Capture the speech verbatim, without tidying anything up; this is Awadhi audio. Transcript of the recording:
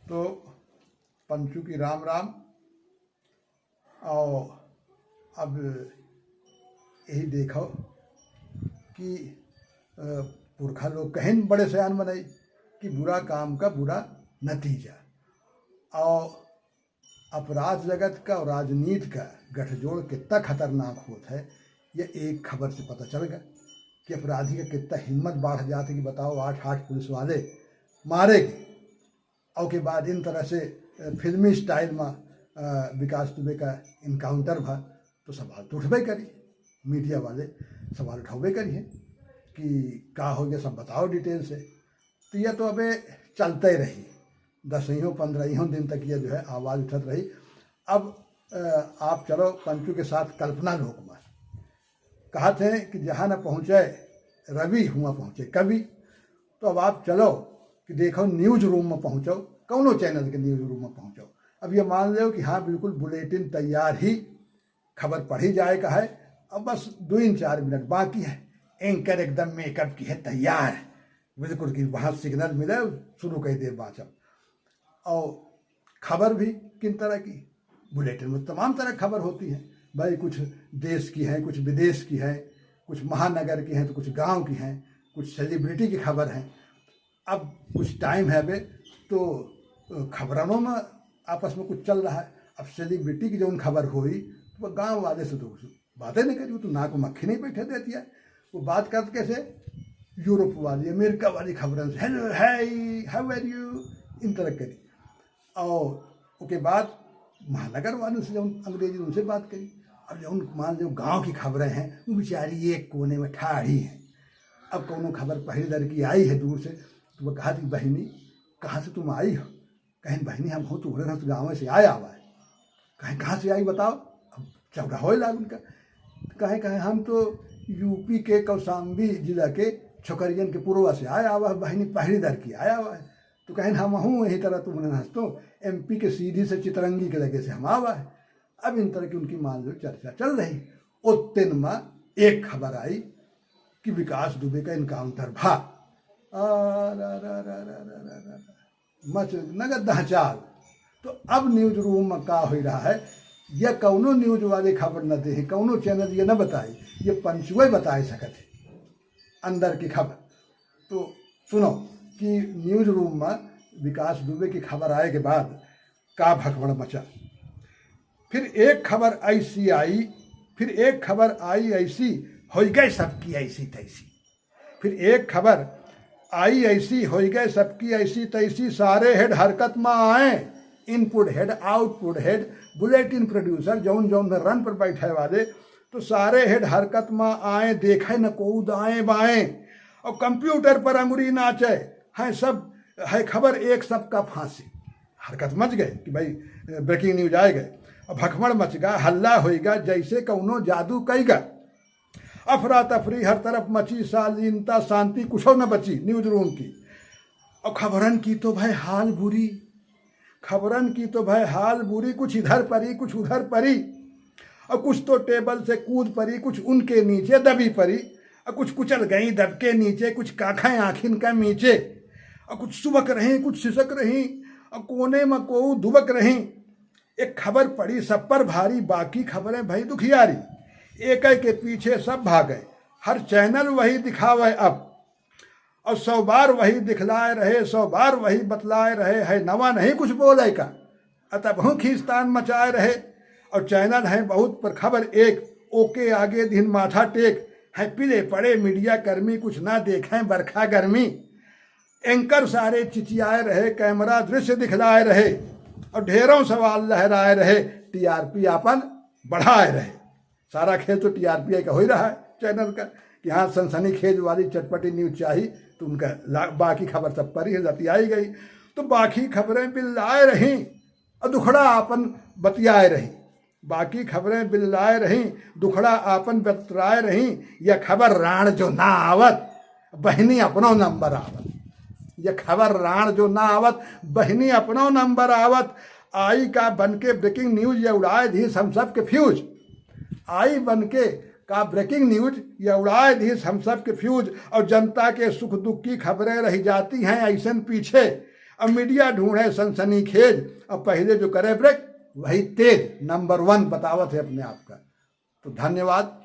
तो पंचू की राम राम। और अब यही देखो कि, अ, पुरखा लोग कहिन बड़े सयान मनई कि बुरा काम का बुरा नतीजा। और अपराध जगत का और राजनीति का गठजोड़ कितना खतरनाक होत है, ये एक खबर से पता चल गया कि अपराधी का कितना हिम्मत बाढ़ जात है कि बताओ, आठ, आठ पुलिस वाले मारे गए। और के बाद इन तरह से, अ, फिल्मी style में, अ, विकास दुबे का encounter भा, तो सवाल तो उठबे करी, media वाले सवाल उठाबे करी है कि का हो गया, सब बताओ detail से। तो यह तो अबे चलते रही, दसइहों पन्द्रहियों दिन तक यह जो है आवाज़ उठत रही। अब, अ, आप चलो पंचू के साथ कल्पना लोक में। कहत हैं कि जहाँ न पहुँचे रवि, हुआँ पहुँचे कवि। तो अब आप चलो कि देखो news room में पहुँचो, कौनो channel के news room में पहुँचो। अब ये मान लो कि हाँ, बिल्कुल bulletin तैयार ही, खबर पढ़ी जाए का है। अब बस दो इन चार मिनट बाकी है, anchor एकदम makeup की है, तैयार है बिल्कुल, कि वहाँ signal मिले, शुरू कर दे बाँचब। और खबर भी किन तरह की, bulletin में तमाम तरह खबर होती है भाई, कुछ देश की हैं, कुछ विदेश की हैं, कुछ महानगर की हैं, तो कुछ गांव की हैं, कुछ celebrity की खबर हैं। अब कुछ time है बे, तो, अ, खबरनों में आपस में कुछ चल रहा है। अब celebrity की जौन खबर होई, तो वो गांव वाले से तो कुछ बातें नहीं करी, वो तो नाक में मक्खी नहीं बैठे देती है। वो बात करत कैसे, यूरोप वाली, अमेरिका वाली खबरन से, "Hello, hi, how are you?" इन तरह करी। और ओके बाद महानगर वालों से जौन अंग्रेजी, उनसे बात करी। अब जौन मान लो गांव की खबरें हैं, वो बेचारी एक कोने में ठाढ़ी हैं। अब कौनो खबर पहली दर की आई है दूर से, तो वो कहा कि, "बहिनी, कहाँ से तुम आई हो?" कहेन, "बहिनी, हम हो तुम्हरे घर गाँव से आया हुआ है।" कहेन, "कहाँ से आई बताओ?" अब चौड़ा होए लाग उनका। कहे, कहे, "हम तो यूपी के कौशाम्बी जिला के छोकरियन के पुरवा से आया हुआ है, बहिनी पहली दर की आया हुआ है।" तो कहेन, "हम हूँ यही तरह तुम्हरे हंस तो एमपी के सीधी से चितरंगी के लगे से हम आवा है।" अब इन तरह की उनकी मान लो चर्चा चल रही। उतने में एक खबर आई कि विकास दुबे का encounter भा। आ, रा, रा, रा। मच नगद दहचाल। तो अब news room में का हो रहा है, या कौनो news वाले खबर न दे, कौनो channel ये न बताई, ये पंचुए बताए सकत है अंदर की खबर। तो सुनो कि news room में विकास दुबे की खबर आए के बाद का भकमड़ मचा। फिर एक खबर ऐसी आई, फिर एक खबर आई ऐसी, हो गए सबकी ऐसी तैसी। फिर एक खबर आई ऐसी, हो गए सबकी ऐसी तैसी, सारे head हरकत में आए, input head, output head, bulletin producer, जौन जौन run पर बैठे वाले, तो सारे head हरकत में आए, देखे न को दाएं बाएं, और computer पर अंगुरी नाचे, है सब, है खबर एक सबका फांसी। हरकत मच गए कि भाई, breaking news आए गए। अब भकमड़ मच गा, हल्ला होइगा, जैसे कौनो जादू कइगा। अफरा तफरी हर तरफ मची, शालीनता शांति कुछो न बची news room की। और खबरन की तो भाई हाल बुरी, खबरन की तो भाई हाल बुरी, कुछ इधर परी, कुछ उधर परी, और कुछ तो table से कूद परी, कुछ उनके नीचे दबी परी, और कुछ कुचल गई दबके नीचे, कुछ काखें आँखिन का नीचे, और कुछ सुबक रही, कुछ सिसक रही, और कोने में को दुबक रही। एक खबर पड़ी सब पर भारी, बाकी खबरें भई दुखियारी। एक के पीछे सब भागे, हर channel वही दिखावे अब। और सौ बार वही दिखलाए रहे, सौ बार वही बतलाए रहे, है नवा नहीं कुछ बोले का। अतबहु खींचतान मचाए रहे। और channel हैं बहुत पर खबर एक, ओके आगे दिन माथा टेक, है पिले पड़े media कर्मी, कुछ ना देखें बरखा गर्मी। Anchor सारे चिचियाए रहे, camera दृश्य दिखलाए रहे, और ढेरों सवाल लहराए रहे, टीआरपी आपन बढ़ाए रहे। सारा खेल तो टीआरपी का हो ही रहा है channel का, कि हाँ, सनसनीखेज वाली चटपटी news चाहिए, तो उनका ला-, बाकी खबर सब परी है, लतियाई गई। तो बाकी खबरें बिल्लाए रही और दुखड़ा आपन बतियाए रही। बाकी खबरें बिल्लाए रही, दुखड़ा आपन बतराए रही। यह खबर राण जो ना आवत, बहिनी अपनो नंबर आवत। यह खबर राण जो ना आवत, बहिनी अपनो नंबर आवत। आई का बन के breaking news, या उड़ाए दीस हम सब के fuse। आई बन के का breaking news, या उड़ाए दीस हम सब के fuse। और जनता के सुख दुख की खबरें रह जाती हैं ऐसन पीछे। अब मीडिया ढूंढे सनसनीखेज, अब पहिले जो करे ब्रेक, वही तेज, नंबर वन बतावत है अपने आप का। तो धन्यवाद,